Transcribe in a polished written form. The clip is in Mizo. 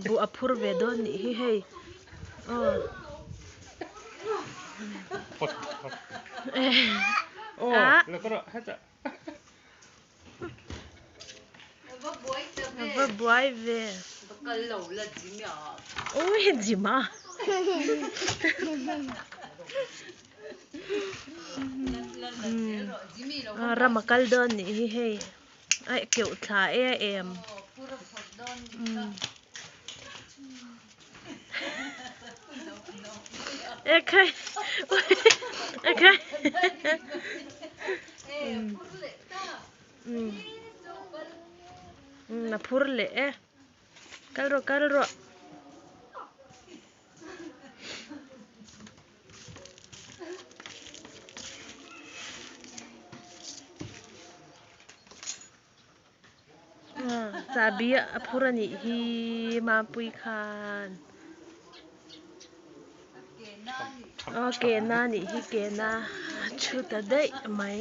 Buh a phur ve dawn nih hi hei aw. A va buai ve. Ui Jima. Ram a kal dawn nih hi hei. A keuh thla e a em. Ekhai ekhai a phur leh e kal rawh kal rawh. Chahbi a phur a nih hi Mampui khan aw ke na nih hi ke na a thu ta daih mai.